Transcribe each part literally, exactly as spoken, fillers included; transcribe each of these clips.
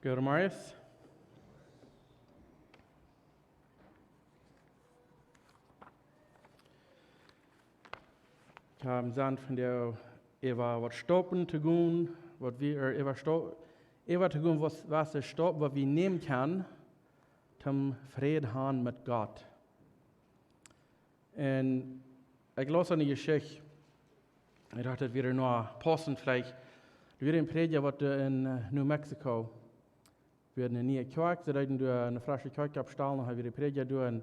Goodemorjes. Ekj hab em Senn vondoag äwa waut Staupen to gonen, waut wie, ea, äwa Stau-, äwa to gonen, waut, waut de Staup, waut wie nämen kjennen, toom Fräd han met Gott. Un ekj laus eene Jeschicht. Ekj docht, daut wia noch paussent veleicht. Doa wia een Prädja, waut, ä, en, ä, New Mexico, wia eene niee Kjoakj, see deeden doa eene fresche Kjoakj oppstalen, un hee wia de Prädja doa. Un,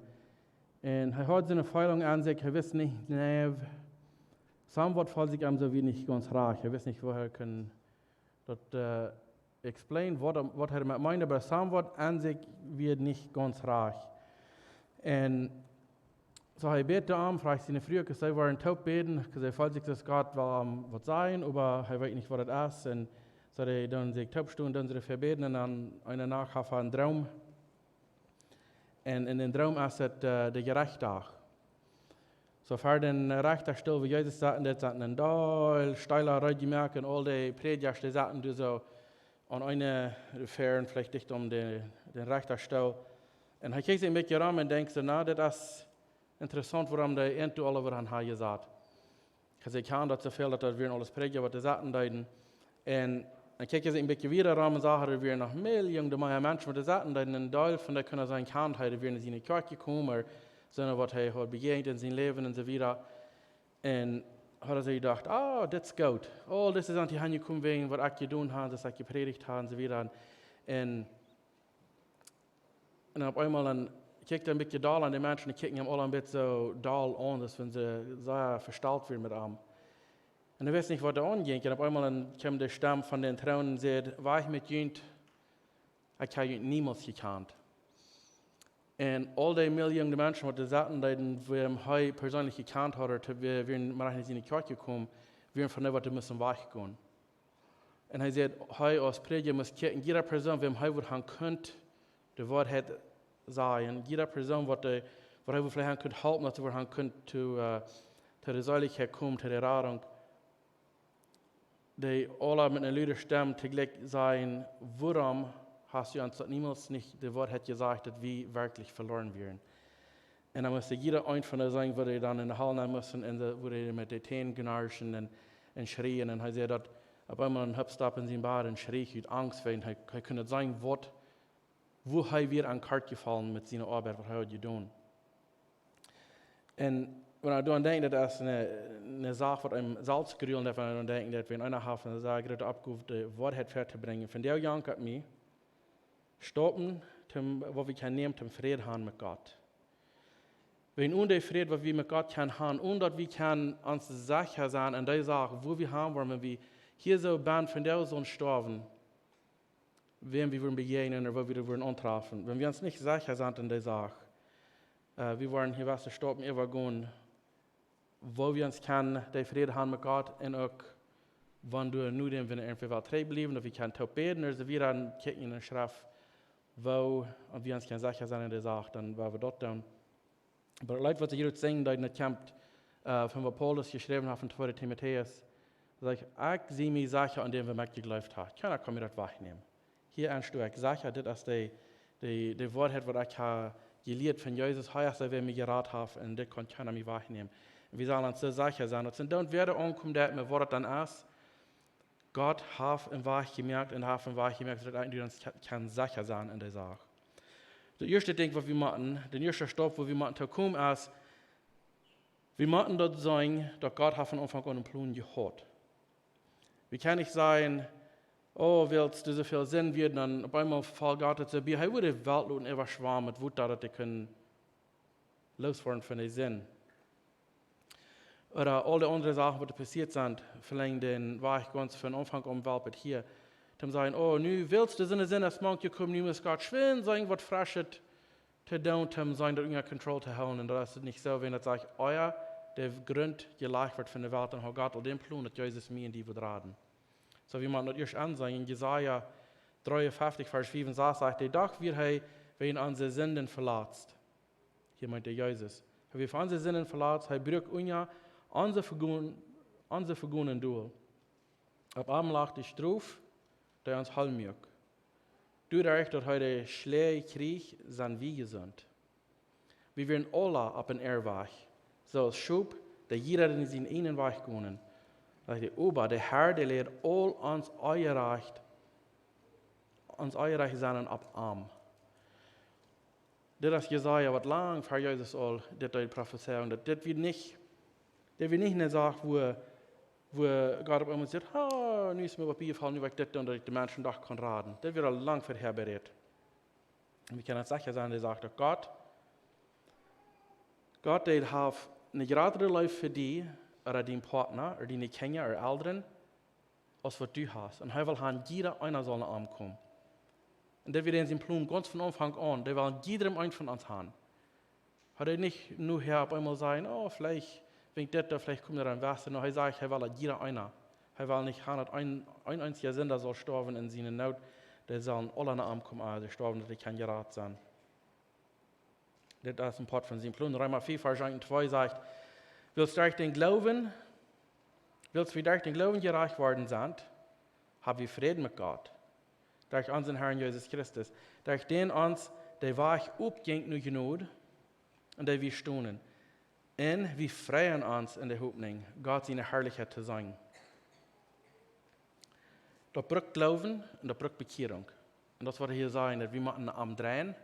un hee haud soone Feelunk aun sikj, hee wist nich, nä, somewhat feeld sikj am soo wia nich gaunz rajcht. Hee wist nich, woo hee kunn daut, ä, explain, waut, waut hee doamet meend, oba somewhat aun sikj wia nich gaunz rajcht. Un soo hee bäd doa om, fruach siene Fru, kaun see woaren toop bäden, kaun see feelt sikj, daut Gott well am waut sajen, oba hee weet nich, waut daut es. Un soo dee doonen sikj toop stonen, doonen see doafäa bäden, un dan eene Nacht haft hee eenen Droom. Un en dän Droom es et, ä, de Jerechtsdach. Soo ver dän Rechtastool, wua Jesus saut, un doa saut een Deel, Steela reed jemoakt, un aul de Prädjasch, dee sauten doa soo aun eene Fäa, veleicht dicht om de, dän Rechtastool. Un hee kjikjt sikj een bät rom un denkjt soo, na, daut es interessaunt, wuarom dee eent doa aule wada han jesat. Kaun see kjanen daut soo väl, daut doa wieren aules Prädja, waut doa sauten deeden. Un dan kjikjt hee sikj een bät wieda rom un sach, doa wieren noch Millionen mea Menschen, waut doa sauten deeden. Een Deel von dee kunn hee seenen kjand, hee wia en siene Kjoakj jekomen, oba soone, waut hee haud bejäajent en sien Läwen un soo wieda. Un haud hee sikj jedocht, ah, dit es goot. Aul dise sent hia hanjekomen wäajen waut ekj jedonen hab, daut ekj jeprädicht hab un soo wieda. Un, un opp eemol dan kjikjt hee een bät dol aun de Menschen, dee kjikjten am aule een bät soo dol aun, aus wan see sea vestalt wieren met am. Un hee wist nich, waut doa aunjinkj. Un opp eemol dan kjeem de Stemm von dän Troon un säd: "Wajch met junt, ekj hab junt niemols jekjant." Un aul dee Millionen Menschen, waut doa sauten, dee, wäm hee perseenlich jekjant haud, ooda to, wäa, wäa mau en siene Kjoakj jekomen, wieren von dee, waut doa musten wajchgonen. Un hee säd, hee aus Prädja must kjikjen, jieda Persoon, wäm hee wudd han kunt de Woarheit sajen, jieda Persoon, waut dee, waut hee wudd veleicht han kunt halpen, daut see wudd han kunt to, ä, to de Seelichkjeit komen, to de Radunk, dee aule met eene lude Stemm toojlikj sajen: "Wuarom hast du ons daut niemols nich de Woarheit jesajcht, daut wie werkjlich veloaren wieren?" Un dan must jieda eent von dee sajen, woo dee dan en de Hal nenn musten, un dee, woo dee met de Tänen gnarschen un, un schrieen. Un hee säd, daut opp eemol een Hupst opp en sien Bad un schrie ut Angst, wiels hee, hee kunn seenen, waut, woo hee wia aun Kort jefollen met siene Oabeit, waut hee haud jedonen. Un wan ekj doaraun denkj, daut es eene, eene Sach, waut eenem selfst jrielen deit, wan ekj doaraun denkj, daut wie en eene Haft eene sea groote Oppgow, de Woarheit väatobrinjen. Von doa jankat mie, Staupen, toom, waut wie kjennen nämen, toom Fräd han met Gott. Wan onen dän Fräd, waut wie met Gott kjennen han, onen daut wie kjennen ons secha sennen en dee Sach, woo wie han woaren, wan wie hia soo bie von dee soo stoawen, wäm wie wudden bejäajnen ooda woo wie doa wudden aunträffen. Wan wie ons nich secha sent en dee Sach, ä, wie woaren hia waut Staupen äwagonen, woo wie ons kjennen dän Fräd han met Gott un uk, wan doa nu dän, wan irjentwäa well trigjbliewen, daut wie kjennen toop bäden, ooda soo wieda, dan kjikjen en de Schreft, woo, un wie ons kjennen secha sennen en dee Sach, dan woa wie daut doonen. Oba daut Leet, waut see hia uk sinjen, daut kjemt, ä, von waut Paulus jeschräwen haft en tweede Timotäus. Sajcht: "Ekj sie mie secha aun däm, wäm ekj jegleeft hab. Kjeena kaun mie daut wajchnämen." Hia aun stoa ekj secha, dit es dee, dee, dee Woarheit, waut ekj hab jelieet von Jesus. Hee es dee, wäa mie jerat haft, un dit kaun kjeena mie wajchnämen. Un wie sellen ons soo secha sennen, daut see dan wieda aunkomen, daut met waut et dan es, Gott haft een Wajch jemoakt un haft een Wajch jemoakt, soo daut eena ons kje-, kjennen secha sennen en dee Sach. Daut ieeschte Dinkj, waut wie motten, dän ieeschten Staup, wua wie motten to komen, es, wie motten daut seenen, daut Gott haft von Aunfank aun een Plon jehaut. Wie kjennen nich sajen: "Oh, wiels doa soo väl Sind wia, dan opp eemol foll Gott et soo bie, hee wudd de Welt loten äwaschwamen met Wota, daut dee kunnen looswoaren von de Sind." Ooda aul dee aundre Sachen, waut doa passieet sent, velenjd dän Wajch gaunz von Aunfank aun, wiels bat hia. Dan sajen: "Oh, nu wiels doa soone Sind es mank jekomen, nu mott Gott schwind seenen, waut Freschet to doonen, om seenen daut unja Kontroll to hoolen." Un daut es nich soo, wan daut sajcht, oh jo, de Grunt jelajcht wort von de Welt, dan haud Gott aul dän Plon, daut Jesus mie un die wudd raden. Soo, wie motten daut ieescht aunseenen, en Jesaja dreeunfeftich, Varsch fiew un sas sajcht: "Dee Dach wort hee wäajen onse Sinden veletzt." Hia meent hee Jesus. Hee wort fa onse Sinden veletzt, hee bruak unja onse Vegonen, onse Vegonen dol. Opp am lach de Strof, dee ons heelen muak. Doaderch daut hee de Schläaj kjrieech, sent wie jesunt. Wie wieren aula opp een Irrwajch, soo aus Schop, dee jieda en sienen eenen Wajch gonen. Sajcht hee, oba de Herr, dee läd aul ons Onjerajcht, ons Onjerajcht sennen opp am. Dit es Jesaja, waut lang ver Jesus aul dit deed profezeien, daut dit wia nich, dit wia nich eene Sach, wua, wua Gott opp eemol sajcht: "Ha, nu es mie waut biejefaulen, nu woa ekj dit doonen, daut ekj de Menschen doch kaun raden." Dit wia aul lang verhäa berät. Un wie kjennen secha sennen, dee sajcht daut Gott, Gott, dee haft eene jratre Leew fa die, ooda dien Partner, ooda diene Kjinja, ooda Elren, aus waut du hast. Un hee well han, jieda eena saul no am komen. Un daut wia en sienen Plon gaunz von Aunfank aun. Dee well jiedrem eenen von ons han. Hee deed nich nu hia opp eemol sajen: "Oh, veleicht, wan ekj dit doo, veleicht kjemt doa een Wajch." No, hee sajcht, hee well daut jieda eena. Hee well nich han, daut een, een eensja Sinda saul stoawen en siene Noot. Dee sellen aula no am komen, aus dee stoawen, daut dee kjennen jerat sennen. Dit es een Poat von sienen Plon. Reema vea, Varsch eent un twee sajcht: "Wiels derch dän Gloowen, wiels wie derch dän Gloowen jerajcht worden sent, hab wie Fräd met Gott, derch onsen Herrn Jesus Christus, derch dän ons de Wajch opjinkj no Jnod, un dee wie stonen. Un wie freien ons en de Hopninj, Gott siene Harlichkjeit to seenen." Daut brukt Gloowen un daut brukt Bekjierunk. Un daut es waut hee hia sajcht, daut wie motten no am dreien.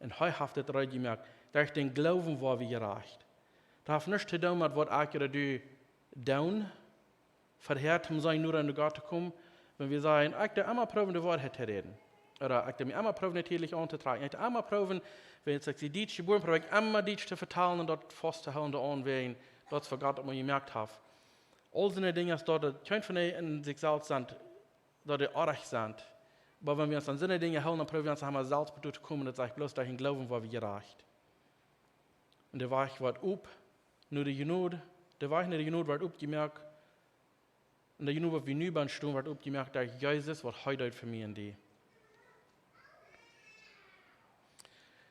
Un hee haft dit reed jemoakt. Derch dän Gloowen woa wie jerajcht. Daut haft nuscht to doonen met waut ekj ooda du doonen, verhäa om sennen, no aun Gott to komen. Wan wie sajen: "Ekj doo emma proowen, de Woarheit to räden." Ooda: "Ekj doo mie emma proowen, natieedlich auntotrakjen. Ekj doo emma proowen, wan ekj sie Dietsch jebuaren, proow ekj emma Dietsch to vetalen un daut faust to hoolen, doa aun wäajen daut es waut Gott opp mie jemoakt haft." Aul soone Dinja es daut, daut kjeena von an sikj selfst sent, daut dee oajch sent. Oba wan wie ons aun soone Dinja hoolen, dan proowen wie ons emma selfst doatoo to komen, daut sajcht: "Bloos derch dän Gloowen woa wie jerajcht." Un de Wajch woat op, no de Jnod, de Wajch no de Jnod woat opjemoakt. Un de Jnod, waut wie nu bie stonen, woat opjemoakt derch Jesus, waut hee deed fa mie un die.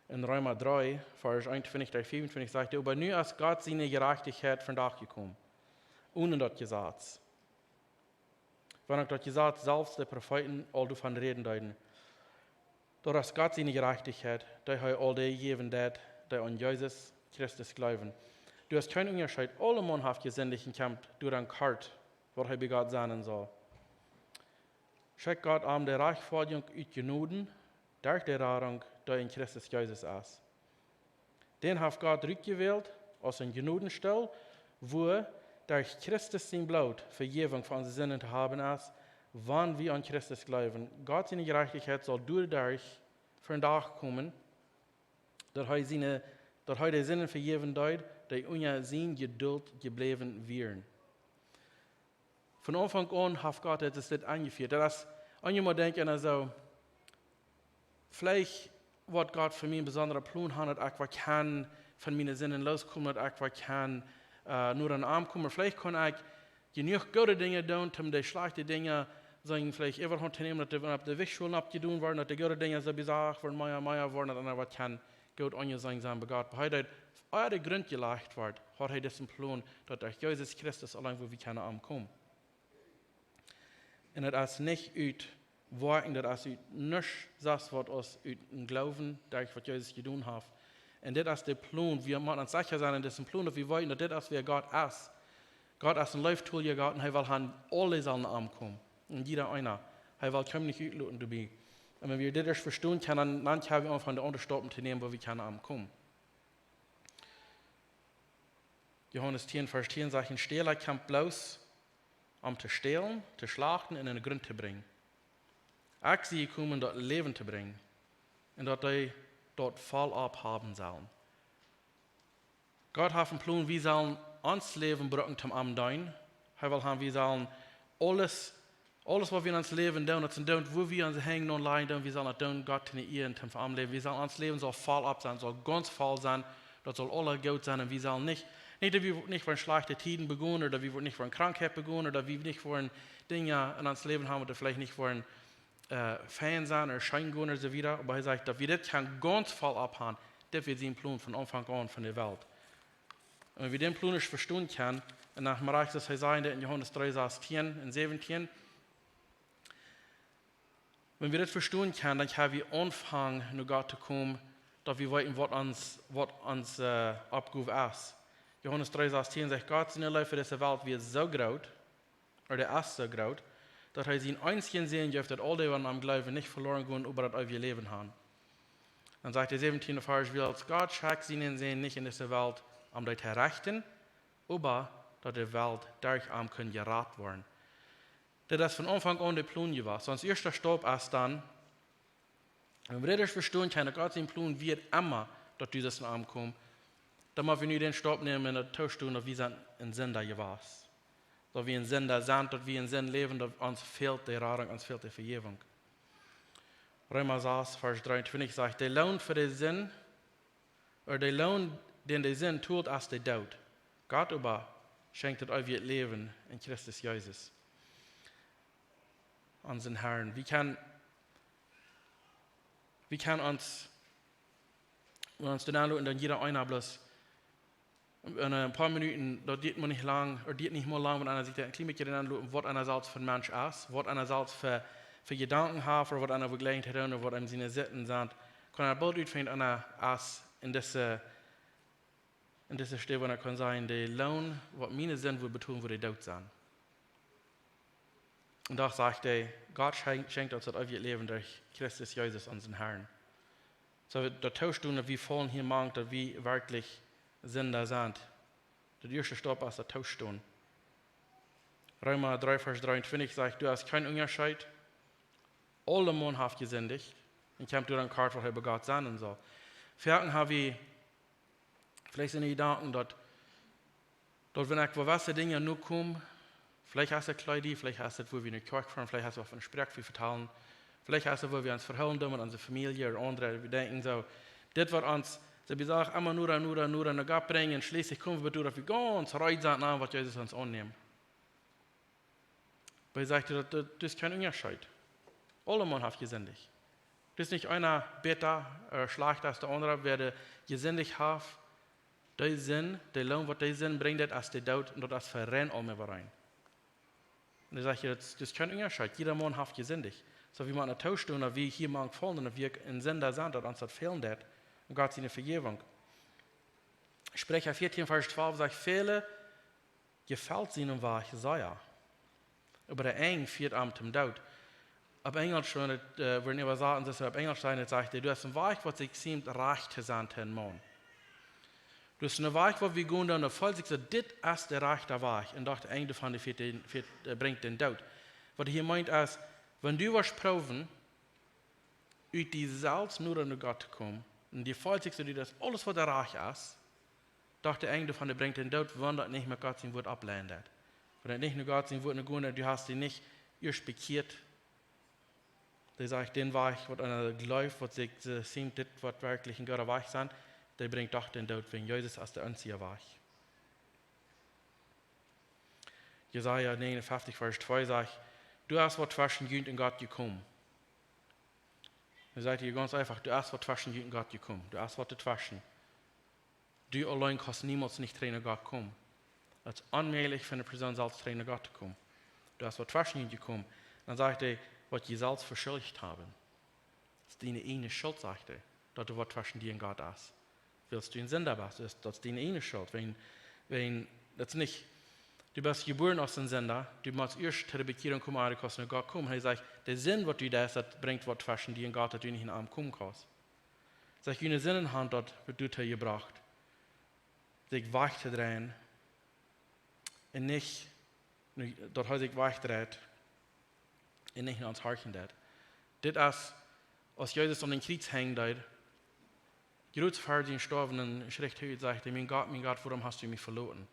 En Reema dree, Varsch eenuntwintich derch vieeuntwintich sajcht hee: "Oba nu es Gott siene Jerajchtichkjeit vondoag jekomen, one daut Jesaz. Wan uk daut Jesaz selfst, de Profeeten aul doavon räden deeden. Daut es Gott siene Jerajchtichkjeit, dee hee aul dee jäwen deed, dee aun Jesus Christus jleewen. Doa es kjeen Unjascheet, aulemaun haft jesindicht un kjemt doaraun kort, waut hee bie Gott sennen saul. Schekjt Gott am de Rajchtfoadjunk ut Jnod, derch de Radunk, dee en Christus Jesus es. Dän haft Gott rutjewält aus een Jnodenstool, wua derch Christus sien Bloot Vejäwunk fa onse Sinden to haben es, wan wie aun Christus jleewen. Gott siene Jerajchtichkjeit saul doaderch vondoag komen, daut hee siene, daut hee de Sinden vejäwen deed, dee unja siene Jedult jebläwen wieren." Von Aunfank aun haft Gott dit, dit aunjefieet. Daut es, wan eena denkjt, un soo, veleicht woat Gott fa mie een besondra Plon han, daut ekj woa kjennen von miene Sinden loskomen, daut ekj woa kjennen, äh, no aun am komen. Veleicht kaun ekj jenuach goode Dinja doonen, om de schlajchte Dinja, sajen, veleicht äwahaunt to nämen, daut dee opp de Wajchschool aufjedonen woaren, daut de goode Dinja soo besajcht woaren, mea, mea woaren, daut eena woat kjennen goot aunjeseenen sennen bie Gott. Oba hee deed, ea de Grunt jelajcht wort, haud hee disen Plon, daut derch Jesus Christus auleen, wua wie kjennen aunkomen. Un daut es nich ut Woakjen, daut es ut nuscht, sest waut aus ut een Gloowen, derch waut Jesus jedonen haft. Un dit es de Plon, wie motten ons secha sennen en disen Plon, daut wie weeten, daut dit es wäa Gott es. Gott es een leeftoolja Gott un hee well han, aule sellen aunkomen. Un jieda eena. Hee well kjeenen nich utloten doabie. Un wan wie dit ieescht vestonen kjennen, dan, dan kjenn wie aunfangen, de aundre Staupen to nämen, wua wie kjennen aunkomen. Johanes tieen, Varsch tieen sajcht: "Een Stäla kjemt bloos, om to stälen, to schlachten un en de Grunt to brinjen. Ekj sie jekomen, daut Läwen to brinjen, un daut dee daut voll opp haben sellen." Gott haft een Plon, wie sellen ons Läwen brucken, om am to deenen. Hee well han, wie sellen aules, aules, waut wie en ons Läwen doonen, daut sent doonen, wua wie onse Henj aun lajen doonen, wie sellen daut doonen, Gott to Iea un om fa am läwen. Wie sellen ons Läwen saul voll opp sennen, saul gaunz voll sennen, daut saul aules goot sennen. Un wie sellen nich, nich, daut wie nich woaren schlajchte Tieden begonen, ooda wie woaren nich woaren Krankheit begonen, ooda wie nich woaren Dinja en ons Läwen haben, waut veleicht nich woaren, äh, fein sennen ooda scheen gonen ooda soo wieda. Oba hee sajcht, daut wie dit kjennen gaunz voll opp han, dit wia sien Plon von Aunfank aun von de Welt. Un wan wie dän Plon ieescht vestonen kjennen, un no Maria, soo aus hee säd en Johanes dree, Varsch tieen un säwentieen, Wan wie dit vestonen kjennen, dan kjenn wie aunfangen no Gott to komen, daut wie weeten waut ons, waut ons Oppgow es. Johanes dree sastieen sajcht: Gott siene Leew fa dise Welt wia soo groot, ooda es soo groot, daut hee sienen eensjen Sän jeef, daut aul dee waut aun am jleewen nich veloren gonen, oba daut eewje Läwen haben. Dan sajcht de säwentieende Varsch: Wiels Gott schekjt sienen Sän nich en dise Welt, om dee to rechten, oba daut de Welt derch am kunn jerat woaren. Dit es von Aunfank aun de Plon jewast. Ons ieeschte Staup es dan, wan wie dit vestonen kjennen, daut Gott sien Plon wia emma, daut Jesus no am kjeem, dan motten wie nu dän Staup nämen un daut toostonen, daut wie sent een Sinda jewast. Daut wie een Sinda sent, daut wie en Sind läwen, daut ons fält de Radunk, ons fält de Vejäwunk. Reema sas, Varsch dreeuntwintich sajcht: De Loon fa de Sind, ooda de Loon, dän de Sind tolt, es de Doot. Gott oba schenkjt daut eewje Läwen en Christus Jesus, onsen Herrn. Wie kjennen, wie kjennen ons, wan ons doa aunloten, dan jieda eena bloos en een poa Minuten, daut diet mau nich lang, ooda diet nich mau lang, wan eena sikj een kjlien bät aunloten, waut eena selfst fa een Mensch es, waut eena selfst fa, fa Jedanken haft, ooda waut eena fa Jlikjheit haft, ooda waut eenem siene Sitten sent, kaun eena boolt utfinjen, eena es en dise, en dise Städ, wua eena kaun sajen: De Loon, waut miene Sind wudd betolen, wudd de Doot sennen. Un doa sajcht hee, Gott schenkjt, schenkjt ons daut eewje Läwen derch Christus Jesus, onsen Herrn. Soo, daut toostonen, daut wie faulen hia mank, daut wie werkjlich Sinda sent. Daut ieeschte Staup es daut toostonen. Reema dree, Varsch dreeuntwintich sajcht: Doa es kjeen Unjascheet. Aulemaun haft jesindicht. Un kjemt doa dan kort, waut hee bie Gott sennen saul. Foaken ha wie veleicht soone Jedanken, daut, daut wan ekj fa jewesse Dinja nokom, veleicht es et Kjleeda, veleicht es et, woo wie enne Kjoakj foaren, veleicht es et waut von Sproak wie vetalen, veleicht es et, woo wie ons vehoolen doonen met onse Famielje ooda aundre. Wie denkjen soo, dit woat ons, soo wie jesajcht, emma noda, noda, noda no Gott brinjen, schlieslich kome wie doa, daut wie gaunz reed sent, aun waut Jesus ons aunnämen. Oba hee sajcht, daut, daut, daut es kjeen Unjascheet. Aulemaun haft jesindicht. Daut es nich eena bäta, äh, schlajchta aus de aundra. Wäa de jesindicht haft, dee Sind, de Loon, waut dee Sind brinjt, daut es de Doot, un daut es fa aulemaun. Un dan sajcht hee, daut, daut es kjeen Unjascheet. Jieda Maun haft jesindicht. Soo wie mau en de Toostonen, daut wie hia mank faulen, daut wie en Sind sent, daut ons daut fälen deit, un Gott siene Vejäwunk. Spricha vieetieen, Varsch twalf sajcht: Väle jefelt sienen Wajch sea, oba de Enj fieet am toom Doot. Opp Enjelsch, wan et, äh, woat äwasat, un daut es opp Enjelsch sajen, daut sajcht, du hast een Wajch, waut sikj siemt rajcht to sennen, een Maun. Du hast een Wajch, waut wie gonen, dan felt sikj soo, dit es de rajchta Wajch. Un doch de Enj doavon, dee fieet dän, fieet, äh, brinjt dän Doot. Waut hee meent es, wan du woascht proowen, ut die selfst noda no Gott to komen, un die felt sikj soo, du deist aules, waut rajcht es, doch de Enj doavon, dee brinjt dän Doot, wan daut nich met Gott sien Wuat aufleinen deit. Wan daut nich no Gott sien Wuat no gonen, du hast die nich ieescht bekjieet. Dee sajcht, dän Wajch, waut eena jleeft, waut sikj, äh, siemt, dit woat werkjlich een gooda Wajch sennen, dee brinjt doch dän Doot, wiels Jesus es de eensje Wajch. Jesaja negenunfeftich, Varsch twee sajcht: Du hast waut tweschen junt un Gott jekomen. Hee sajcht hia gaunz eefach, du hast waut tweschen junt un Gott jekomen. Du hast waut tweschen. Du auleen kaust niemols nich trigj no Gott komen. Daut es onmäajlich fa eene Persoon selfst trigj no Gott to komen. Du hast waut tweschen junt jekomen. Dan sajcht hee, waut jie selfst veschuldicht haben. Daut es diene ieejne Schult, sajcht hee, daut doa waut tweschen die un Gott es. Wiels du een Sinda best, daut es, daut es diene ieejne Schult. Wan, wan, daut es nich, du best jebuaren aus een Sinda, du motst ieescht to de Bekjierunk komen, ea du kaust no Gott komen. Hee sajcht, de Sind, waut du deist, daut brinjt waut tweschen die un Gott, daut du nich no am komen kaust. Sajcht, june Sinden haben daut doatoo jebrocht, sikj wajch to dreien un nich, daut hee sikj wajchdreit un nich no ons horchen deit. Dit es, aus Jesus aun daut Kjriez henjen deed, krakjt ver sien Stoawen, dan schrie hee ut, sajcht hee: Mien Gott, mien Gott, wuarom hast du mie veloten?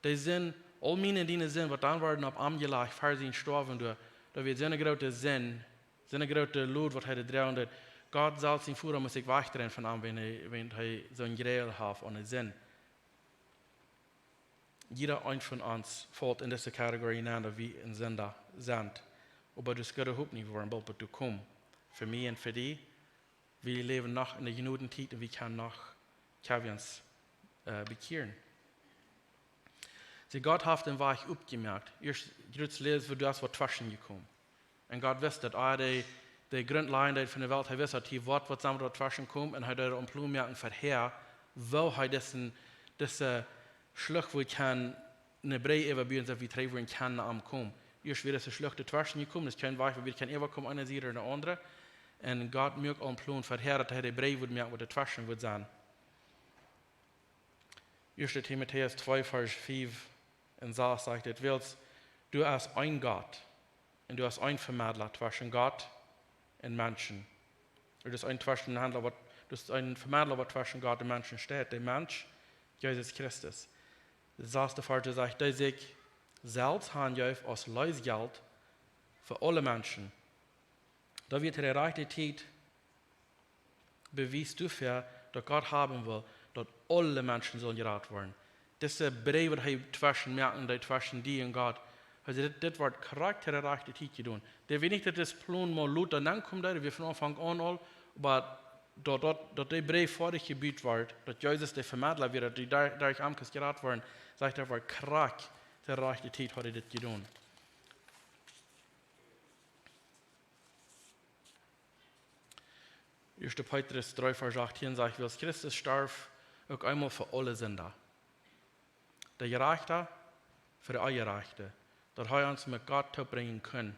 De Sind, aul miene un diene Sind, waut dan worden opp am jelajcht ver sien Stoawen, doa, daut wia soone groote Sind, soone groote Load, waut hee doa droagen deed. Gott selfst sien Voda must sikj wajchdreien von am, wan hee, wan hee soon Jräl haft aun de Sind. Jieda eena von ons felt en dise Kategorie nenn, daut wie een Sinda sent. Oba daut es goode Hopninj, wie woaren boolt doatoo komen. Fa mie un fa die, wie läwen noch en de Jnodentiet un wie kjennen noch, kjenn wie ons, äh, bekjieren. See, Gott haft dän Wajch oppjemoakt. Ieescht, ieescht läsen wie, du hast waut tweschen jekomen. Un Gott wist daut, ea dee, de Grunt lajen deed von de Welt, hee wist, daut hia woat waut sajen, waut tweschen kjemt, un hee deed een Plon moaken fa häa, woo hee disen, dise Schlucht wudd kjennen eene Brigj äwabuen, soo aus wie trigj wudden kjennen aunkomen. Ieescht wia dise Schlucht tweschen jekomen, es kjeen Wajch, woo wie kjennen äwakomen, eene Sied ooda de aundre. Un Gott muak een Plon fa häa, daut hee de Brigj wudd moaken, waut tweschen wudd sennen. Ieeschte Timotäus twee, Varsch fiew un sas sajcht et: Wiels doa es een Gott un doa es een Vemedla tweschen Gott un Menschen. Doa es een Tweschenhandla, waut, doa es een Vemedla, waut tweschen Gott un Menschen steit, de Mensch, Jesus Christus. De sasde Varsch sajcht, dee sikj selfst hanjeef aus Leesjelt fa aule Menschen. Daut wia de rajchte Tiet Bewies doafäa, daut Gott haben well, daut aule Menschen sellen jerat woaren. Dise Brigj, waut hee tweschen moaken deed, tweschen die un Gott, hee säd, dit, dit woat krakjt to de rajchte Tiet jedonen. Dee wia nich, daut dis Plon mol lota aunkomen deed, wia von Aunfank aun aul, oba daut, daut, daut dee Brigj foadich jebut wort, daut Jesus de Vemedla wia, daut dee doa, doa aun kjemt jerat woaren, sajcht hee, daut woat krakjt to de rajchte Tiet haud hee dit jedonen. Ieeschte Petrus dree, Varsch achtieen sajcht, wiels Christus storf uk eemol fa aule Sinda, de Jerajchte fa de Onjerajchte, daut hee ons met Gott toopbrinjen kunn.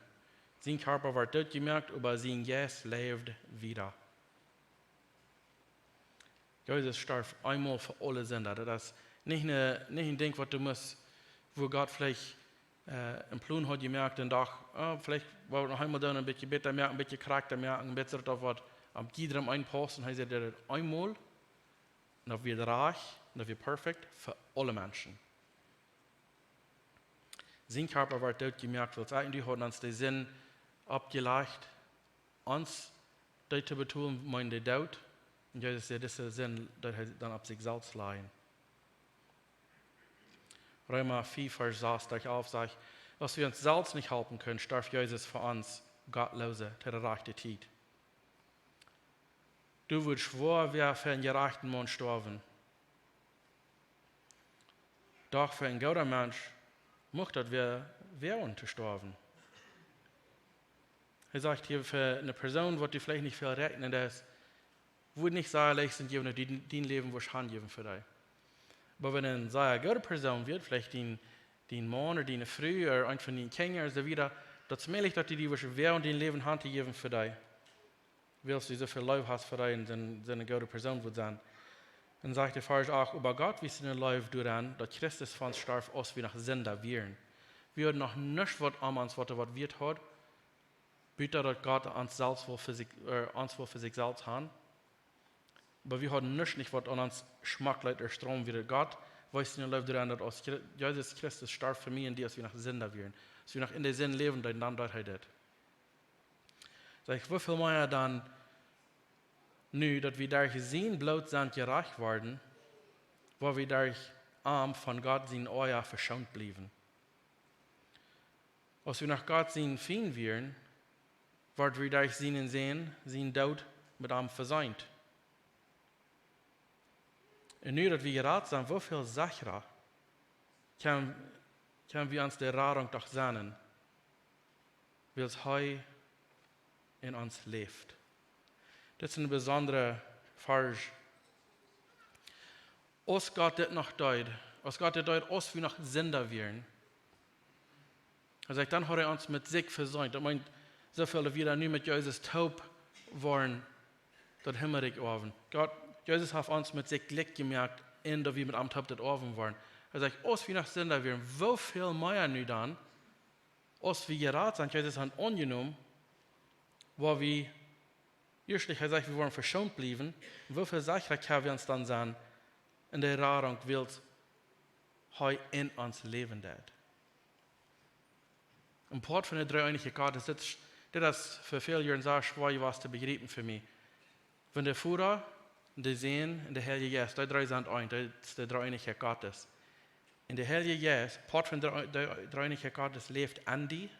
Sien Kjarpa wort doot jemoakt, oba sien Jeist läft wieda. Jesus storf eemol fa aule Sinda. Daut es nich een, nich een Dinkj, waut du motst, wua Gott veleicht, äh, een Plon haud jemoakt un docht, oh, veleicht woa wie noch eemol doonen, een bät bäta moaken, een bät krakjta moaken, een bät daut waut aun jiedrem eenpaussen. Hee säd, daut eemol, un daut wia rajcht, un daut wia perfekt fa aule Menschen. Sien Kjarpa wort doot jemoakt, wiels hee un du hauden ons de Sind oppjelajcht, ons dee to betolen, meent de Doot. Un Jesus säd, dise Sind deed hee dan opp sikj selfst lajen. Reema fiew, Varsch sas derch alf sajcht, aus wie ons selfst nich halpen kunnen, storf Jesus fa ons Gottloose to de rajchte Tiet. Daut wudd schwoa wia fa een jerajchten Maun stoawen. Doch fa een gooda Mensch mucht daut wea, wea to stoawen. Hee sajcht hia, fa eene Persoon, waut du veleicht nich väl räakjnen deist, wudd nich sea leicht sennen, dien, dien Läwen wudd hanjäwen fa dee. Oba wan eene sea goode Persoon wia, veleicht dien, dien Maun ooda diene Fru ooda eent von diene Kjinja ooda soo wieda, daut es mäajlich, daut dee die wudd wea dien Läwen hanjäwen fa dee. Wiels du soo väl Leew hast fa dee un soo, soo eene goode Persoon wudd sennen. Un sajcht de Varsch acht, oba Gott wiest siene Leew doaraun, daut Christus fa ons storf, aus wie noch Sinda wieren. Wie hauden noch nuscht, waut aun ons, waut, waut wieet haud, buta daut Gott ons selfst wull fa sikj, äh, ons wull fa sikj selfst haben. Oba wie hauden nuscht nich, waut aun ons schmakjt, ooda stromm wia. Gott wiest siene Leew doaraun, daut aus Chri-, Jesus Christus storf fa mie un die, aus wie noch Sinda wieren. Aus wie noch en de Sind läwen deeden, dan deed hee dit. Sajcht, woo väl mea dan nu, daut wie derch sien Bloot sent jerajcht worden, woa wie derch am von Gott sien Oaja veschoont bliewen. Aus wie noch Gott sien Fiend wieren, worden wie derch sienen Sän, sien Doot met am vesient. Un nu daut wie jerat sent, woo väl sechra kjenn, kjenn wie ons de Radunk doch sennen, wiels hee en ons läft. Dit es een besondra Varsch. Aus Gott dit noch deed, aus Gott dit deed, aus wie noch Sinda wieren, hee sajcht, dan haud hee ons met sikj vesient. Daut meent, soo väl daut wie dan nu met Jesus toop woaren daut Himmelrikj oawen. Gott, Jesus haft ons met sikj jlikj jemoakt un daut wie met am toop daut oawen woaren. Hee sajcht, aus wie noch Sinda wieren, woo väl mea nu dan, aus wie jerat sent, Jesus han aunjenomen, woa wie, ieeschtlich, hee sajcht, wie woaren veschoont bliewen, woo väl sechra kjenn wie ons dan sennen en de Radunk, wiels hee en ons läwen deit. Een Poat von de Dreeeenichkjeit Gott es dit, dit es fa väl Joaren sea schwoa jewast to bejriepen fa mie. Wan de Voda, de Sän un de Heilje Jeist, dee dree sent eent, dit es de Dreeeenichkjeit Gottes. Un de Heilje Jeist, Poat von de, de Dreeeenichkjeit Gottes läft en die.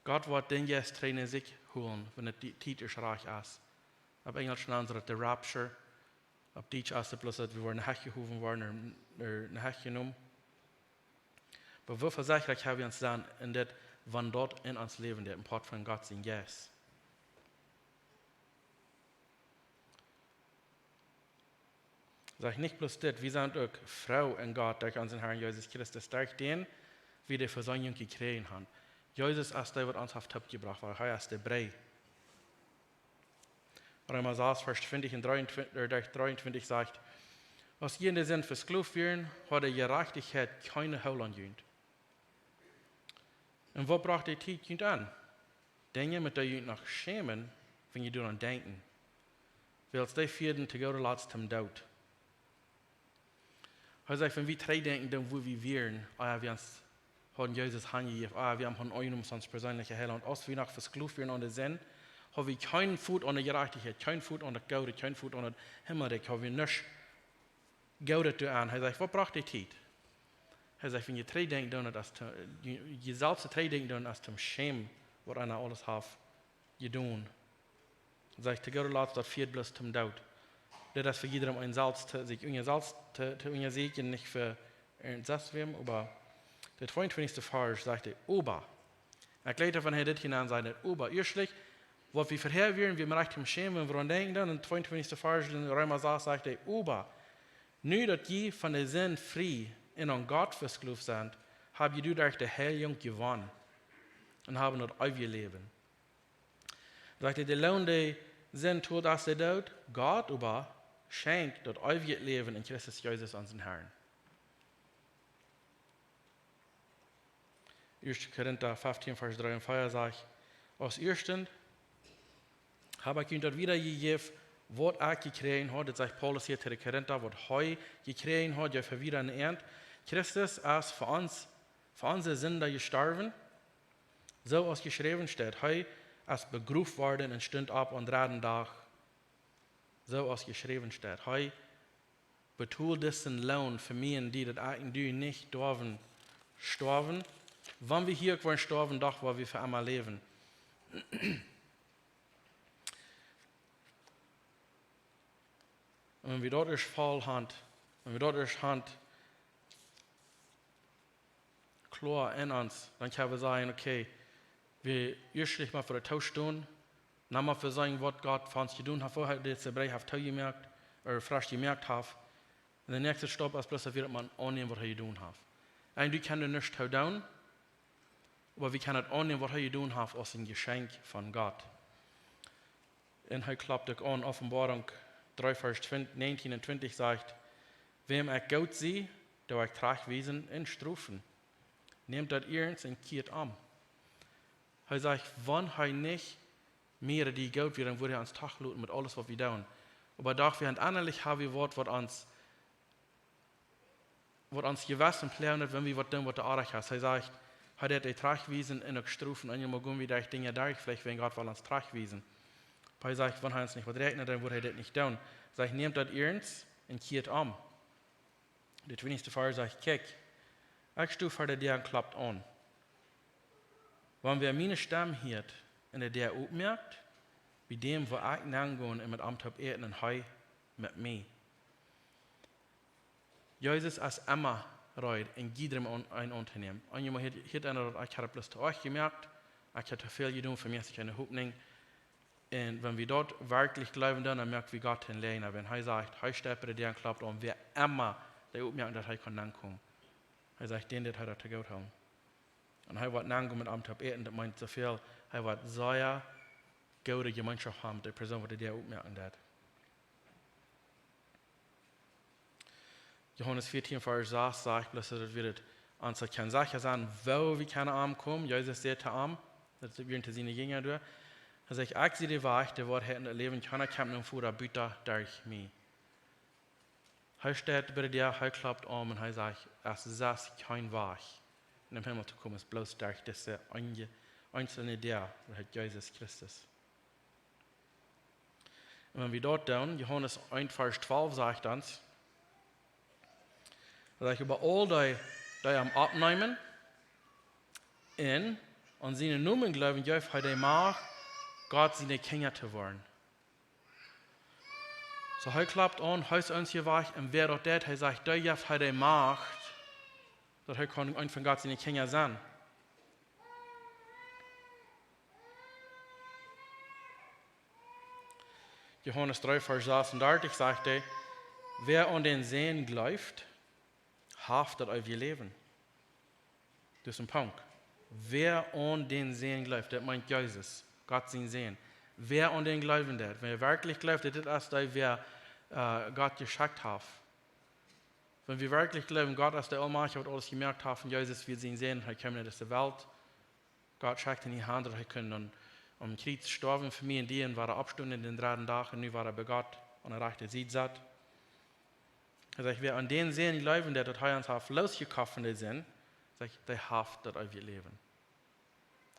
Gott woat dän Jeist trigj no sikj holen, wan de Ti-, Tiet ieescht rajcht es. Opp Enjlisch nanen see daut de Rapture. Opp Dietsch es et bloos, daut wie woaren no Hecht jehowen woaren, ooda, ooda no Hecht jenomen. Oba woo väl sechra kjenn wie ons sennen en dit, wan daut en ons Läwen deit, een Poat von Gott sien Jeist. Saj nich bloos dit, wie sent uk froo en Gott derch onsen Herrn Jesus Christus, derch dän wie de Versöhnung jekjräajen haben. Jesus es dee, waut ons haft toopjebrocht, wiels hee es de Brigj. Reema sas, Varsch twintich un dreeuntwintich, äh, Varsch dreeuntwintich sajcht: Aus jie en de Sind vesklooft wieren, haud de Jerajchtichkjeit kjeene Holt aun junt. Un waut brocht de Tiet junt aun? Dinja, met dee jie junt noch schämen, wan jie doaraun denkjen. Wiels dee fieeden to gooda Latst toom Doot. Hee sajcht, wan wie trigjdenkjen, dan woo wie wieren, ea wie ons hauden Jesus hanjejäft, ea wie am hauden aunjenomen aus ons perseenlicha Heilaunt, aus wie noch vesklooft wieren aun de Sind, haud wie kjeen Foot aun de Jerajchtichkjeit, kjeen Foot aun daut Goode, kjeen Foot aun daut Himmelrikj, haud wie nuscht Goodet doaraun. Hee sajcht, waut brocht de Tiet? Hee sajcht, wan jie trigjdenkjen doonen, daut es to, jie, jie selfst trigjdenkjen doonen, es toom schämen, waut eena aules haft jedonen. Sajcht, to gooda Latst, daut fieed bloos toom Doot. Dit es fa jiedrem eena selfst, to, sikj unja selfst to, to unjasieekjen, nich fa irjent sest wäm, oba de tweeuntwintichste Varsch sajcht hee, oba. Ekj leet von hee dit hia aun sennen, oba ieeschtlich, waut wie verhäa wieren, wie motten toom schämen, wan wie doaraun denkjen, dan en tweeuntwintichste Varsch en Reema sas sajcht hee, oba, nu daut jie von de Sind frie un aun Gott vesklooft sent, hab jie doaderch de Heiljunk jewonnen un haben daut eewje Läwen. Sajcht hee, de Loon, dee Sind tolt, es de Doot, Gott oba schenkjt daut eewje Läwen en Christus Jesus, onsen Herrn. Ieeschte Korinta feftieen, Varsch dree un vea sajcht, aus ieeschten hab ekj junt daut wiedajejäft, waut ekj jekjräajen haud, dit sajcht Paulus hia to de Korinta, waut hee jekjräajen haud, jeef hee wieda aun an. Christus es fa ons, fa onse Sind jestorwen, soo aus jeschräwen steit. Hee es begroft worden un stunt opp aum dredden Dach, soo aus jeschräwen steit. Hee betold disen Loon fa mie un die, daut ekj un du nich derwen stoawen. Wan wie hia uk woaren stoawen, doch woa wie fa emma läwen. Un wan wie daut ieescht voll haben, wan wie daut ieescht haben, kloa en ons, dan kjenn wie sajen, okay, wie ieeschtlich mol fa de Toostaunt, dan mol fa sajen, waut Gott fa ons jedonen haft, woo hee dise Brigj haft toojemoakt, ooda fresch jemoakt haft. Un de näakjste Staup es bloos, daut wie daut mol aunnämen, waut hee jedonen haft. Un du kaust doa nuscht too doonen, oba wie kjennen daut aunnämen, waut hee jedonen haft, aus een Jeschenkj von Gott. Un hee klopt uk aun, Openboarunk dree, Varsch twintich, näajentieen un twintich sajcht, wäm ekj goot sie, doo ekj trajchtwiesen un strofen. Nämt daut iernst un kjieet om. Hee sajcht, wan hee nich mea die goot wia, dan wudd hee ons doch loten met aules, waut wie doonen. Oba doch, wie haben ennalich haben wie waut, waut ons waut ons Jewessen ploaget, wan wie waut doonen, waut oajch es. Hee sajcht, hee deit trajchtwiesen un uk strofen. Un eemol gonen wie derch Dinja derch, veleicht wan Gott well ons trajchtwiesen. Oba hee sajcht, wan hee ons nich woat räakjnen, dan woat hee dit nich doonen. Sajcht, nämt daut iernst un kjieet om. De twintichste Varsch sajcht, kjikj, ekj sto ver de Däa un klop aun. Wan wäa miene Stemm hieet un de Däa opmoakt, bie däm woa ekj nengonen un met am toop äten un hee met mie. Jesus es emma reed, een jiedrem aun-, een auntonämen. Un jie motten hia, hia aun daut, ekj hab bloos too oajch jemoakt, ekj hab too väl jedonen, fa mie es kjeene Hopninj. Un wan wie daut werkjlich jleewen, dan, dan moak wie Gott een Läajna. Wan hee sajcht, hee steit bie de Däa un klopt aun, wäa emma dee opmoaken, daut hee kaun nenkomen. Hee sajcht, dän deit hee daut too goot haben. Un hee woat nengonen met am toop äten, daut meent soo väl, hee woat sea goode Jemeenschoft haben met de Persoon, waut de Däa opmoaken deit. Johanes vieetieen, Varsch sas sajcht, bloos daut wie daut ons daut kjennen secha sennen, woo wie kjennen aunkomen. Jesus säd to am, daut wieren to siene Jinja doa. Hee sajcht, ekj sie de Wajch, de Woarheit un daut Läwen, kjeena kjemt nom Voda buta derch mie. Hee steit bie de Däa, hee klopt aun un hee sajcht, et es kjeen Wajch en dän Himmel to komen, es bloos derch dise eene, eenzelne Däa, daut heet Jesus Christus. Un wan wie daut doonen, Johanes eent, Varsch twalf sajcht ons, daut oba aul dee, dee am oppneemen un aun sienen Nomen jleewen, jeef hee de Macht, Gott siene Kjinja to woaren. Soo, hee klopt aun, hee es ons hia Wajch, un wäa daut deit, hee sajcht, dee jeef hee de Macht, daut hee kaun een von Gott siene Kjinja sennen. Johanes dree, Varsch sechsunddreißig, sajcht hee: "Wäa aun dän Sän jleeft, haft daut eewje Läwen." Daut es een Punkt. Wäa aun dän Sän jleeft, daut meent Jesus, Gott sien Sän. Wäa aun dän jleewen deit, wäa werkjlich jleeft, daut dit es dee, wäa, äh, Gott jeschekjt haft. Wan wie werkjlich jleewen, Gott es de Aulmajchtje, waut aules jemoakt haft, un Jesus wia sien Sän, hee kjeem no dise Welt. Gott schekjt am han, daut hee kunn aum Kjriez stoawen fa mie un die, un wada oppstonen dän dredden Dach, un nu wada bie Gott aun de rajchte Sied sett. Hee sajcht: "Wäa aun dän Sän jleewen deit, daut hee ons haft loosjekoft von de Sind," sajcht, "dee haft daut eewje Läwen."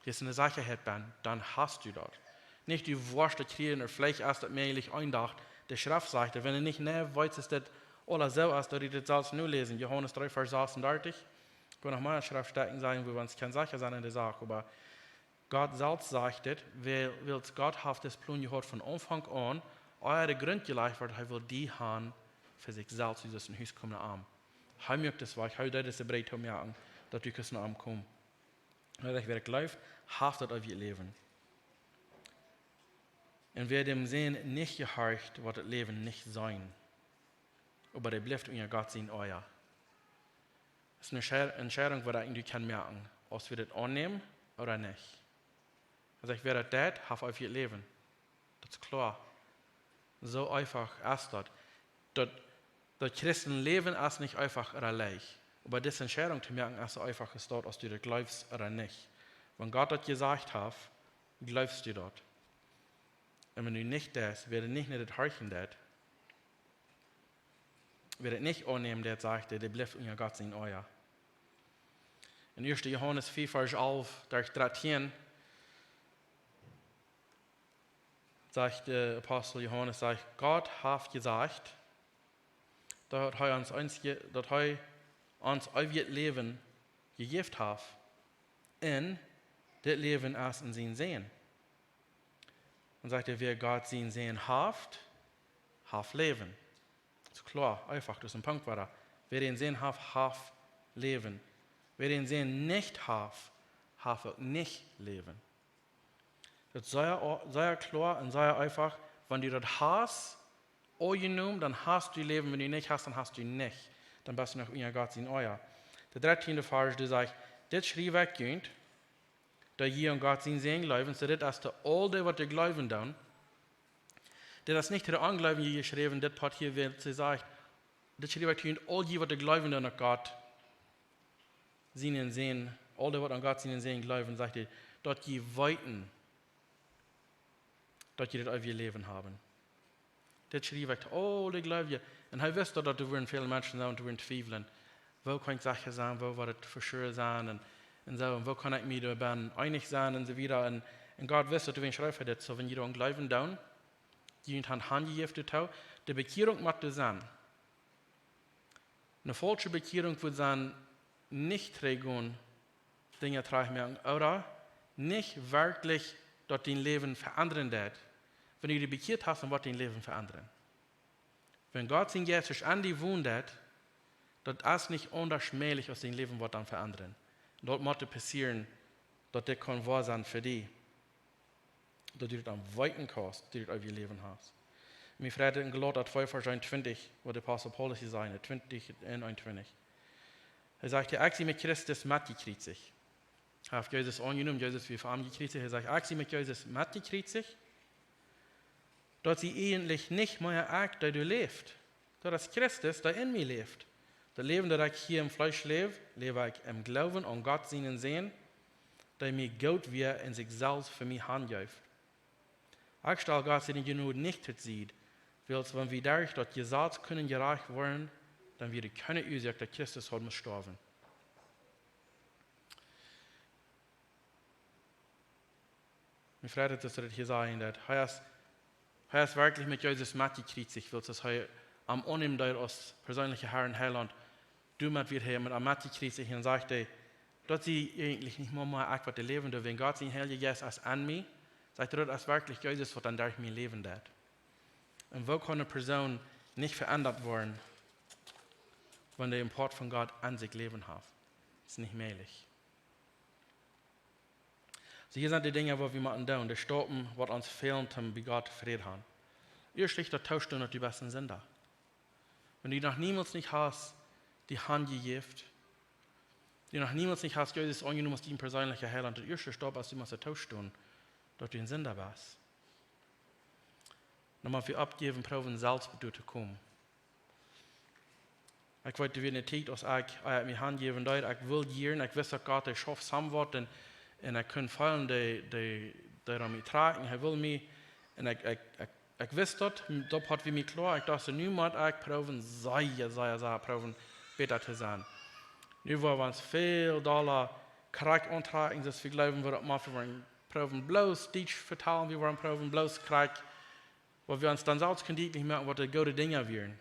Hia es eene Sechaheit bie, dan hast du daut. Nich du woascht daut kjrieen, ooda veleicht es daut mäajlich een Dach. De Schreft sajcht, wan du nich, nä, weetst, es daut aula soo, aus daut du daut saust nu läsen. Johanes dree, Varsch sechsunddreißig. Ekj well noch mea Schreftstäden sajen, wua wie ons kjennen secha sennen en de Sach, oba Gott selfst sajcht et, wiels, wiels Gott haft disen Plon jehaut von Aunfank aun, ea de Grunt jelajcht wort, hee wull die han fa sikj selfst, aus een Hus komen no am. Hee muak disen Wajch, hee deed dise Breed to moaken, daut du kaust no am komen. Hee sajcht: "Wäa jleeft, haft daut eewje Läwen. Un wäa däm Sän nich jehorcht, woat daut Läwen nich seenen, oba dee blift unja Gott sien Oaja." Daut es eene Entschei-, Entscheidunk, waut ekj un du kjennen moaken, aus wie daut aunnämen ooda nich. Hee sajcht: "Wäa daut deit, haft eewjet Läwen." Daut es kloa. Soo eefach es daut. Daut, daut Christenläwen es nich eefach ooda leicht. Oba dise Entscheidunk to moaken es soo eefach aus daut, aus du daut jleefst ooda nich. Wan Gott daut jesajcht haft, jleefst du daut. Un wan du nich deist, wäa nich no daut horchen deit, wäa daut nich aunnämen deit, sajcht hee, dee blift unja Gott sien Oaja. En ieeschte Johanes vea, Varsch alf derch dartieen, sajcht de Apostel Johanes, sajcht: "Gott haft jesajcht, daut hee ons eent je-, daut hee ons eewjet Läwen jejäft haft, un dit Läwen es en sienen Sän." Dan sajcht hee: "Wäa Gott sien Sän haft, haft Läwen." Daut es kloa, eefach, daut es een Punkt wada. Wäa dän Sän haft, haft Läwen. Wäa dän Sän nich haft, haft uk nich Läwen. Daut es sea o-, sea kloa un sea eefach. Wan du daut hast aunjenomen, dan hast du Läwen. Wan du nich hast, dan hast du nich. Dan best du noch unja Gott sien Oaja. De dartieende Varsch, dee sajcht: "Dit schriew ekj junt, daut jie aun Gott sien Sän jleewen." Soo, dit es to aul dee, waut doa jleewen doonen. Dit es nich to de Onjleewje jeschräwen, dit Poat hia, wiels hee sajcht: "Dit schriew ekj to junt, aul jie, waut doa jleewen doonen, aun Gott sienen Sän, aul dee, waut aun Gott sienen Sän jleewen", sajcht hee, "daut jie weeten, daut jie daut eewje Läwen haben." Dit schriew ekj to aul dee Jleewje. Un hee wist daut, daut doa wieren väl Menschen, dee doa wieren twiewlen. Woo kaun ekj secha sennen? Woo woat et fa sure sennen? Un, un soo, un woo kaun ekj mie doa bennen eenich sennen? Un soo wieda. Un, un Gott wist daut, doawäajen schreef hee dit. Soo, wan jie doa aun jleewen doonen, jie han Haunt jejäft doatoo, de Bekjierunk mott doa sennen. Eene faulsche Bekjierunk wudd sennen, nich trigj gonen, Dinja trigj moaken, ooda nich werkjlich daut dien Läwen veendren deit. Wan du die bekjieet hast, dan woat dien Läwen veendren. Wan Gott sien Jeist ieescht aun die wonen deit, daut es nich aundasch mäajlich, aus dien Läwen woat dan veendren. Daut mott passieren, daut dit kaun woa sennen fa die. Daut du daut aun weeten kaust, daut du daut eewje Läwen hast. Mie freit en Galata twee, Varsch eenuntwintich, waut de Apostel Paulus hia säd, twintich un eenuntwintich. Hee sajcht: "Ekj sie met Christus metjekjriezicht." Hee haft Jesus aunjenomen, Jesus wia fa am jekjriezicht. Hee sajcht: "Ekj sie met Jesus metjekjriezicht. Daut es eejentlich nich mea ekj, dee doa läft. Daut es Christus, dee en mie läft. Daut Läwen, daut ekj hia em Fleesch läw, läw ekj em Gloowen aun Gott sienen Sän, dee mie goot wia un sikj selfst fa mie hanjeef. Ekj stal Gott siene Jnod nich to Sied, wiels wan wie derch daut Jesaz kunnen jerajcht woaren, dan wia kjeene Uasoak, daut Christus haud must stoawen." Mie freit et, daut hee daut hia sajcht, daut hee es, hee es werkjlich met Jesus metjekjriezicht, wiels aus hee am aunneem deed aus perseenelja Herr un Heilaunt, doamet wort hee met am metjekjriezicht un sajcht hee: "Daut es eejentlich nich mea, mea ekj, waut doa läwen doo, wan Gott sien Heilja Jeist es en mie." Sajcht hee: "Daut es werkjlich Jesus, waut dan derch mie läwen deit." Un woo kaun eene Persoon nich veendat woaren, wan dee een Poat von Gott en sikj läwen haft? Daut es nich mäajlich. Soo, hia sent de Dinja, waut wie motten doonen, de Staupen, waut ons fälen, om bie Gott Fräd to haben. Ieescht daut toostonen, daut du best een Sinda. Wan du noch niemols nich hast die Haunt jejäft, du noch niemols nich hast Jesus aunjenomen aus dien perseenlicha Heilaunt, daut ieeschte Staup es, du motst daut toostonen, daut du een Sinda best. Dan mott wie oppjäwen, proowen selfst bat doa to komen. Ekj weet, doa wia eene Tiet, aus ekj, ekj mie hanjäwen deed, ekj wull jieren, ekj wist, daut Gott, hee schauft somewhat un, un ekj kunn feelen, dee, dee, dee aun mie trakjen, hee wull mie, un ekj, ekj, ekj, ekj wist daut, daut haud wie mie kloa, ekj docht, nu mott ekj proowen, sea, sea, sea proowen, bäta to sennen. Nu woa wie ons väl dolla krakjt auntrakjen, soo aus wie jleewen, wie daut motten, wie woaren proowen bloos Dietsch vetalen, wie woaren proowen bloos krakjt, wua wie ons dan selfst kjennen dietlich moaken, waut de goode Dinja wieren.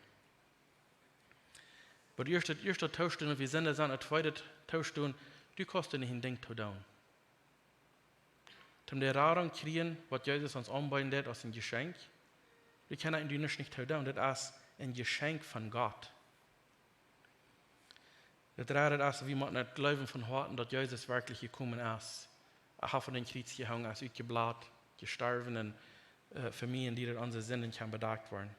Oba ieescht, ieescht daut toostonen, daut wie Sinda sent, daut tweede toostonen, du kaust doa nich een Dinkj too doonen. Toom de Radunk kjrieen, waut Jesus ons aunbeeden deed aus een Jeschenkj, du kaust doa nuscht nich too doonen, daut es een Jeschenkj von Gott. Daut dredde es, wie motten daut jleewen von Hoaten, daut Jesus werkjlich jekomen es. Hee haft aun daut Kjriez jehongen, es utjeblat, jestorwen un, äh, fa mie un die daut onse Sinden kjennen bedakjt woaren.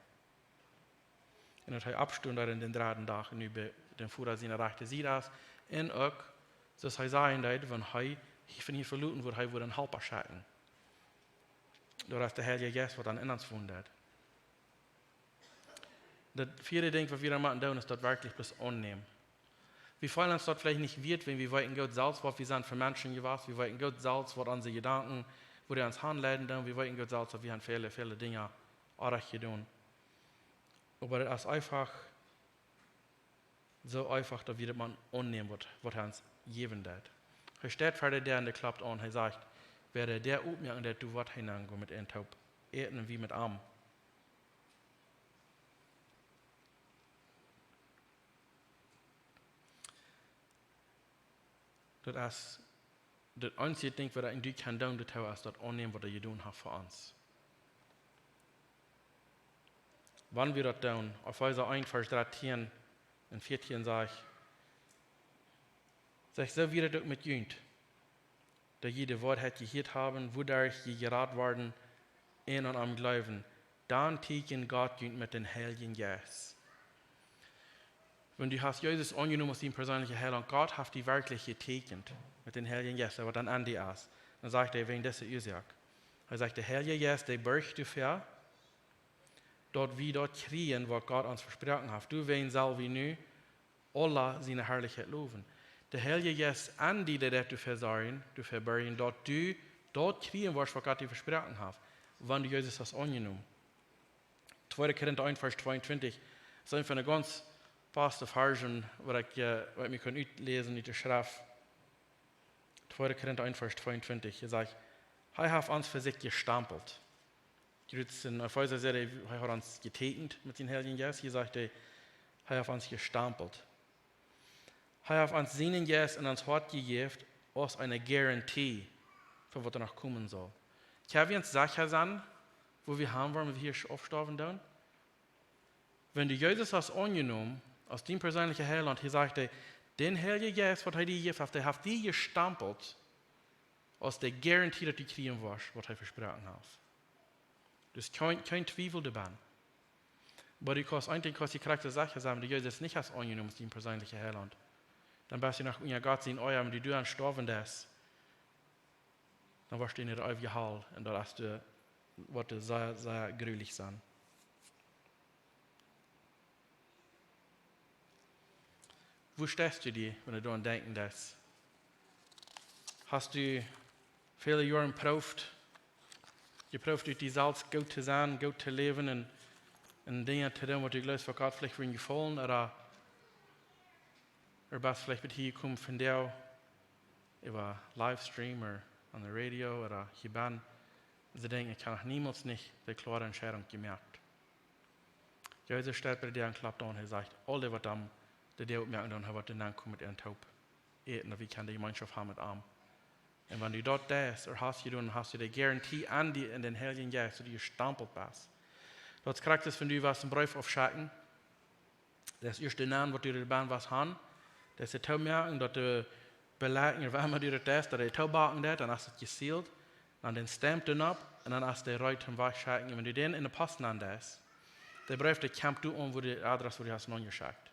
Un daut hee oppstunt doa aun dän dredden Dach un nu bie dän Voda siene rajchte Sied es. Un uk, soo aus hee säd, daut wan hee hia von hia veloten wudd, hee wudd een Halpa schekjen. Daut es de Heilje Jeist, waut dan en ons wonen deit. Daut vieede Dinkj, waut wie dan motten doonen, es daut werkjlich bloos aunnämen. Wie feelen ons daut veleicht nich wieet, wan wie weeten goot selfst, waut wie sent fa Menschen jewast. Wie weeten goot selfst, waut onse Jedanken, wua dee ons hanleiden doonen. Wie weeten goot selfst, daut wie han väle, väle Dinja orrajcht jedonen. Oba daut es eefach, soo eefach, daut wie daut motten aunnämen, waut, waut hee ons jäwen deit. Hee steit ver de Däa un dee klopt aun. Hee sajcht, wäa de Däa opmoaken deit, doa woat hee nenn gonen met am toop äten un wie met am. Daut es daut eensje Dinkj, waut ekj un du kjennen doonen, daut es daut aunnämen, waut hee jedonen haft fa ons. Wan wie daut doonen, Efeesa eent, Varsch drettieen un vieetieen sajcht, sajcht, soo wia daut uk met junt, daut jie de Woarheit jehieet haben, wuaderch jie jerat worden, un aun am jleewen, dan tieekjent Gott junt met dän Heiljen Jeist. Wan du hast Jesus aunjenomen aus dien perseenlicha Heilaunt, Gott haft die werkjlich jetieekjent met dän Heiljen Jeist, waut dan en die es. Dan sajcht hee wäajen dise Uasoak. Hee sajcht, de Heilje Jeist, dee borcht doafäa, daut wie daut kjrieen, waut Gott ons vesproaken haft. Doawäajen sell wie nu aula siene Harlichkjeit lowen. De Heilje Jeist en die, dee deit doafäa sorjen, doafäa borjen, daut du daut kjrieen woascht, waut Gott die vesproaken haft, wan du Jesus hast aunjenomen. Tweede Korinta eent, Varsch tweeuntwintich, es eent von de gaunz faste Varschen, waut ekj, äh, waut wie kjennen utläsen ut de Schreft. Tweede Korinta eent, Varsch tweeuntwintich, hee sajcht, hee haft ons fa sikj jestampelt. Jie weeten, en Efeesa säd hee, hee haft ons jetieekjent met dän Heiljen Jeist. Hia sajcht hee, hee haft ons jestampelt. Hee haft ons sienen Jeist en ons Hoat jejäft aus eene Garantie fa waut doa noch komen saul. Kjenn wie ons secha sennen, wua wie han woaren, wan wie hia aufstoawen doonen? Wan du Jesus hast aunjenomen aus dien perseenlicha Heilaunt, hee sajcht hee, dän Heiljen Jeist, waut hee die jejäft haft, dee haft die jestampelt aus de Garantie, daut du kjrieen woascht, waut hee vesproaken haft. Dus kjeen, kjeen Twiewel doabennen. Oba du kaust, eent Dinkj kaust du krakjt secha sennen, wan du Jesus nich hast aunjenomen aus dien perseenlicha Heilaunt, dan best du noch unja Gott sien Oaja, wan du doa aun stoawen deist, dan woascht du en de eewje Hal un daut es de, woat die sea, sea grulich sennen. Wua steist du die, wan du doaraun denkjen deist? Hast du väle Joaren proowt, jeproowt, ut die selfst goot to sennen, goot to läwen un, un Dinja to doonen, waut du jleefst, waut Gott veleicht wudden jefaulen, ooda, ooda best veleicht bat hia jekomen von doa, äwa Livestream ooda aun de Radio ooda hia bennen, un denkjst, ekj hab noch niemols nich de kloare Entscheidunk jemoakt. Jesus steit bie de Däa un klopt aun. Hee sajcht, aul dee waut am de Däa opmoaken doonen, hee woat doa nenn komen met an toop äten, daut wie kjennen de Jemeenschoft haben met am. Un wan du daut deist, ooda hast jedonen, hast du de Garantie aun die en dän Heiljen Jeist, daut du jestampelt best. Daut es krakjt soo aus wan du west een Breef aufschekjen, daut es ieescht de Nomen, waut du doabennen west han, daut es de Toomoakjunk, daut de Belakjunk, waut emma du daut deist, daut dee toomoaken deit, dan es et jesealed, dan dän Stamp doaropp, Un dan es dee reed toom wajchschekjen. Un wan du dän enne Post nenn deist, dee Breef, dee kjemt doa aun, wua de Adress, wua du hast aunjeschekjt.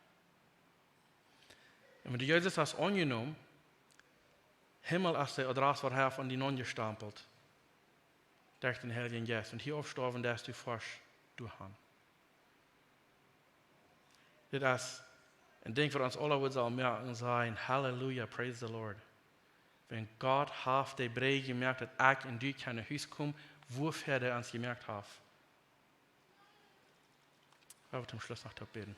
Un wan du Jesus hast aunjenomen, Himmel es de Adress, waut hee haft aun die aunjestampelt derch dän Heiljen Jeist. Un hia aufstoawen, daut du forsch doa han. Dit es een Dinkj, waut ons aula woat sellen moaken, sajen: Halleluja, praise the Lord. Wan Gott haft de Brigj jemoakt, daut ekj un du kjennen no Hus komen, wuafäa hee ons jemoakt haft. Lot ons toom Schluss noch toop bäden.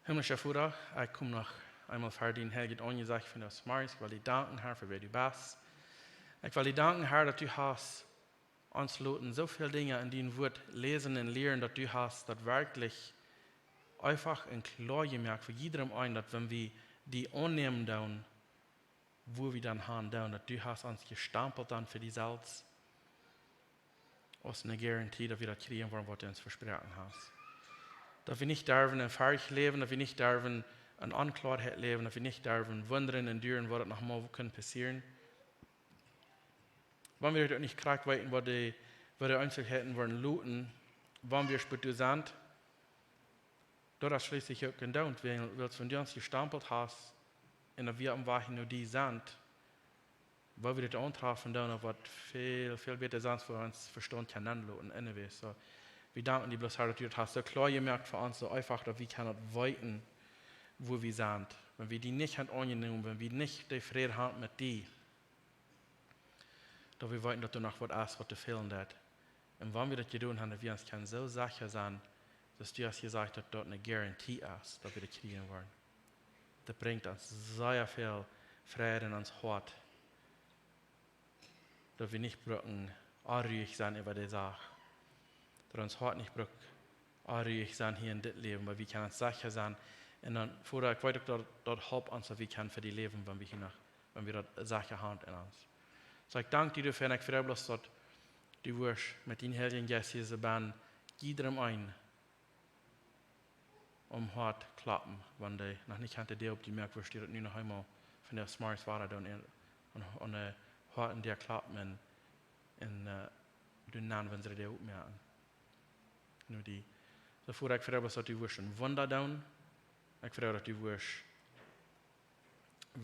Himmlischa Voda, ekj kom noch eemol ver dien heiljet Aunjesecht vondoag zemorjes. Ekj well die danken, Herr, fa wäa du best. Ekj well die danken, Herr, daut du hast ons loten soo väl Dinja en dien Wort läsen un lieren, daut du hast daut werkjlich eefach un kloa jemoakt fa jiedrem eenen, daut wan wie die aunnämen doonen, wua wie dan han doonen, daut du hast ons jestampelt dan fa die selfst aus eene Garantie, daut wie daut kjrieen woaren, waut du ons vesproaken hast. Daut wie nich derwen en Forcht läwen, daut wie nich derwen en Onkloarheit läwen, daut wie nich derwen wundren un duren, waut noch mol kunn passieren. Wan wie daut nich krakjt weeten, waut de, waut de Eenzelheiten woaren loten, wan wie späta sent, daut es schlieslich uk en Doont, wiels, wiels wan du ons jestampelt hast un daut wie oppem Wajch no die sent, woo wie dit aunträffen doonen, daut woat väl, väl bäta sennen, aus wie ons Vestaunt kjennen loten, anyways. So, wie danken die bloos, Herr, daut du daut hast soo kloa jemoakt fa ons, soo eefach, daut wie kjennen daut weeten, wua wie sent. Wan wie die nich han aunjenomen, wan wie nich dän Fräd han met die, daut wie weeten, daut doa noch waut es, waut to fälen deit. Un wan wie daut jedonen han, daut wie ons kjennen soo secha sennen, daut du hast jesajcht, daut daut eene Garantie es, daut wie daut kjrieen woaren. Daut brinjt ons sea väl Fräd en ons Hoat, daut wie nich brucken onruich sennen äwa de Sach. Daut ons Hoat nich brukt onruich sennen hia en dit Läwen, oba wie kjennen secha sennen. Un dan, Voda, ekj weet uk, daut, daut halpt ons, daut wie kjennen fa die läwen, wan wie hia noch, wan wie daut secha han en ons. So, ekj dank die doafäa un ekj froag bloos, daut du woascht met dien Heiljen Jeist hia soo bie jiedrem eenen aum Hoat kloppen, wan dee noch nich han de Däa opjemoakt, woascht du daut nu noch eemol vondoag zemorjes wada doonen, aun, aun de Hoat un Däa kloppen un, un, äh, doonen, wan see de Däa opmoaken. Nu die, soo Voda, ekj froag bloos, daut du woascht een Wunda doonen. Ekj froag, daut du woascht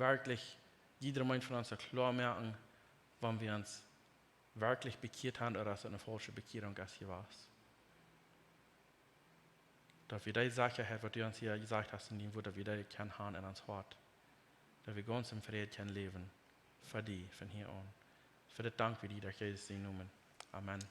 werkjlich jiedrem eenen von ons kloa moaken, wan wie ons werkjlich bekjieet han, ooda aus et eene faulsche Bekjierunk es jewast. Daut wie dee Sechaheit, waut du ons hia jesajcht hast en dien Wort, daut wie dee kjennen han en ons Hoat. Daut wie gaunz em Fräd kjennen läwen, fa die, von hia aun. Fa dit dank wie die, derch Jesus sienen Nomen. Amen.